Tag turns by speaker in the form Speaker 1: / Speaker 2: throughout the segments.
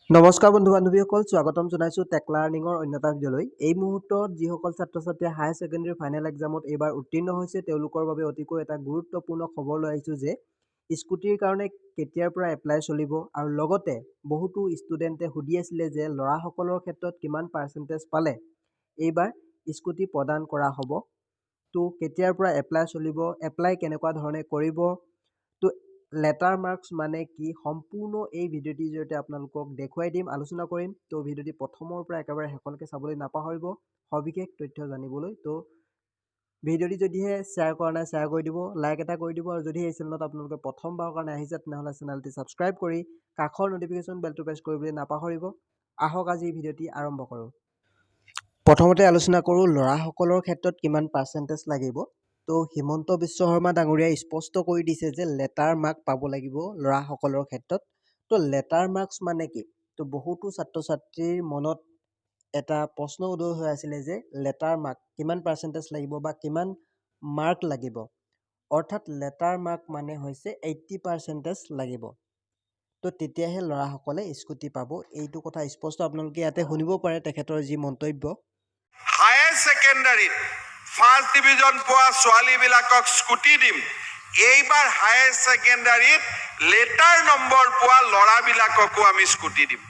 Speaker 1: নমস্কাৰ বন্ধু বান্ধৱীসকল, স্বাগতম জনাইছোঁ টেক লাৰ্ণিঙৰ অন্য এটা ভিডিঅ'লৈ। এই মুহূৰ্তত যিসকল ছাত্ৰ ছাত্ৰীয়ে হায়াৰ ছেকেণ্ডেৰী ফাইনেল এক্সামত এইবাৰ উত্তীৰ্ণ হৈছে, তেওঁলোকৰ বাবে অতিকৈ এটা গুৰুত্বপূৰ্ণ খবৰ লৈ আহিছোঁ যে স্কুটিৰ কাৰণে কেতিয়াৰ পৰা এপ্লাই চলিব আৰু লগতে বহুতো ষ্টুডেণ্টে সুধি আছিলে যে ল'ৰাসকলৰ ক্ষেত্ৰত কিমান পাৰ্চেণ্টেজ পালে এইবাৰ স্কুটি প্ৰদান কৰা হ'ব। তো কেতিয়াৰ পৰা এপ্লাই চলিব, এপ্লাই কেনেকুৱা ধৰণে কৰিব, তো লেটাৰ মাৰ্কছ মানে কি, সম্পূৰ্ণ এই ভিডিঅ'টিৰ জৰিয়তে আপোনালোকক দেখুৱাই দিম, আলোচনা কৰিম। তো ভিডিঅ'টি প্ৰথমৰ পৰা একেবাৰে শেষলৈকে চাবলৈ নাপাহৰিব সবিশেষ তথ্য জানিবলৈ। তো ভিডিঅ'টি যদিহে শ্বেয়াৰ কৰা নাই, শ্বেয়াৰ কৰি দিব, লাইক এটা কৰি দিব আৰু যদি এই চেনেলত আপোনালোকে প্ৰথমবাৰৰ কাৰণে আহিছে, তেনেহ'লে চেনেলটি ছাবস্ক্ৰাইব কৰি কাষৰ ন'টিফিকেশ্যন বেলটো প্ৰেছ কৰিবলৈ নাপাহৰিব। আহক, আজি ভিডিঅ'টি আৰম্ভ কৰোঁ। প্ৰথমতে আলোচনা কৰোঁ ল'ৰাসকলৰ ক্ষেত্ৰত কিমান পাৰ্চেণ্টেজ লাগিব। তো হিমন্ত বিশ্ব শৰ্মা ডাঙৰীয়াই স্পষ্ট কৰি দিছে যে লেটাৰ মাৰ্ক পাব লাগিব ল'ৰাসকলৰ ক্ষেত্ৰত। তো লেটাৰ মাৰ্কছ মানে কি? তো বহুতো ছাত্ৰ ছাত্ৰীৰ মনত এটা প্ৰশ্ন উদয় হৈ আছিলে যে লেটাৰ মাৰ্ক কিমান পাৰ্চেণ্টেজ লাগিব বা কিমান মাৰ্ক লাগিব। অৰ্থাৎ লেটাৰ মাৰ্ক মানে হৈছে 80 পাৰ্চেণ্টেজ লাগিব। তো তেতিয়াহে ল'ৰাসকলে স্কুটি পাব। এইটো কথা স্পষ্ট আপোনালোকে ইয়াতে শুনিব পাৰে তেখেতৰ যি মন্তব্য।
Speaker 2: হায়াৰ ছেকেণ্ডাৰীত ফাৰ্ষ্ট ডিভিজন পোৱা ছোৱালীবিলাকক স্কুটি দিম। এইবাৰ হায়াৰ ছেকেণ্ডাৰীত লেটাৰ নম্বৰ পোৱা ল'ৰাবিলাককো আমি স্কুটি দিম।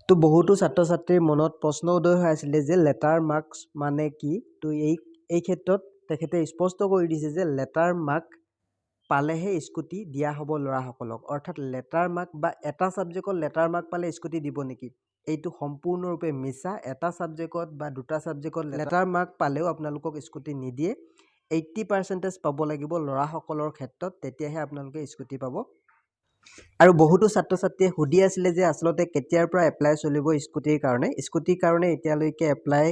Speaker 1: তো বহুতো ছাত্ৰ ছাত্ৰীৰ মনত প্ৰশ্ন উদয় হৈ আছিলে যে লেটাৰ মাৰ্কছ মানে কি? তো এই ক্ষেত্ৰত তেখেতে স্পষ্ট কৰি দিছে যে লেটাৰ মাৰ্ক পালেহে স্কুটি দিয়া হ'ব ল'ৰাসকলক। অৰ্থাৎ লেটাৰ মাৰ্ক বা এটা ছাবজেক্টত লেটাৰ মাৰ্ক পালে স্কুটি দিব নেকি? এইটো সম্পূৰ্ণৰূপে মিছা। এটা ছাবজেক্টত বা দুটা ছাবজেক্টত লেটাৰ মাৰ্ক পালেও আপোনালোকক স্কুটি নিদিয়ে। 80 পাৰ্চেণ্টেজ পাব লাগিব ল'ৰাসকলৰ ক্ষেত্ৰত, তেতিয়াহে আপোনালোকে স্কুটি পাব। আৰু বহুতো ছাত্ৰ ছাত্ৰীয়ে সুধি আছিলে যে আচলতে কেতিয়াৰ পৰা এপ্লাই চলিব স্কুটিৰ কাৰণে? স্কুটিৰ কাৰণে এতিয়ালৈকে এপ্লাই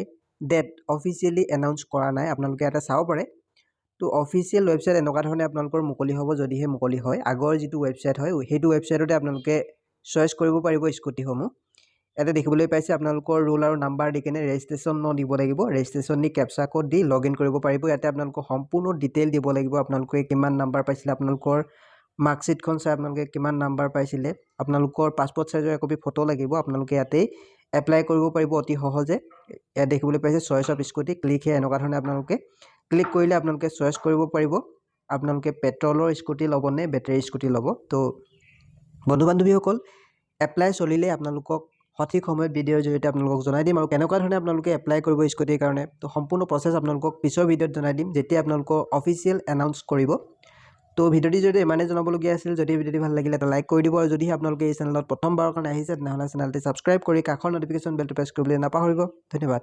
Speaker 1: ডেট অফিচিয়েলি এনাউন্স কৰা নাই। আপোনালোকে ইয়াতে চাব পাৰে। তো অফিচিয়েল ৱেবছাইট এনেকুৱা ধৰণে আপোনালোকৰ মুকলি হ'ব, যদিহে মুকলি হয়। আগৰ যিটো ৱেবছাইট হয়, সেইটো ৱেবছাইটতে আপোনালোকে চইচ কৰিব পাৰিব স্কুটিসমূহ। ইয়াতে দেখিবলৈ পাইছে, আপোনালোকৰ ৰোল আৰু নাম্বাৰ দি কেনে ৰেজিষ্ট্ৰেশ্যন ন দিব লাগিব। Registration the captcha code the log in কৰিব পাৰিব। ইয়াতে আপোনালোকৰ সম্পূৰ্ণ ডিটেইল দিব লাগিব। আপোনালোকে কিমান নাম্বাৰ পাইছিলে, আপোনালোকৰ মাৰ্কশ্বিটখন চাই আপোনালোকে কিমান নাম্বাৰ পাইছিলে, আপোনালোকৰ পাছপৰ্ট চাইজৰ একপি ফটো লাগিব। আপোনালোকে ইয়াতেই এপ্লাই কৰিব পাৰিব অতি সহজে। ইয়াত দেখিবলৈ পাইছে, choice of scooty, click here. এনেকুৱা ধৰণে আপোনালোকে ক্লিক কৰিলে আপোনালোকে চইচ কৰিব পাৰিব, আপোনালোকে পেট্ৰলৰ স্কুটি ল'ব নে বেটেৰী স্কুটি ল'ব। তো বন্ধু বান্ধৱীসকল, এপ্লাই চলিলে আপোনালোকক সঠিক সময়ত ভিডিঅ'ৰ জৰিয়তে আপোনালোকক জনাই দিম আৰু কেনেকুৱা ধৰণে আপোনালোকে এপ্লাই কৰিব স্কুটিৰ কাৰণে, তো সম্পূৰ্ণ প্ৰচেছ আপোনালোকক পিছৰ ভিডিঅ'ত জনাই দিম, যেতিয়া আপোনালোকৰ অফিচিয়েল এনাউন্স কৰিব। তো ভিডিঅ'টিৰ জৰিয়তে ইমানেই জনাবলগীয়া আছিল। যদি ভিডিঅ'টি ভাল লাগিলে, এটা লাইক কৰি দিব আৰু যদিহে আপোনালোকে এই চেনেলত প্ৰথমবাৰৰ কাৰণে আহিছে, তেনেহ'লে চেনেলটি ছাবস্ক্ৰাইব কৰি কাষৰ ন'টিফিকেশ্যন বেলটো প্ৰেছ কৰিবলৈ নাপাহৰিব। ধন্যবাদ।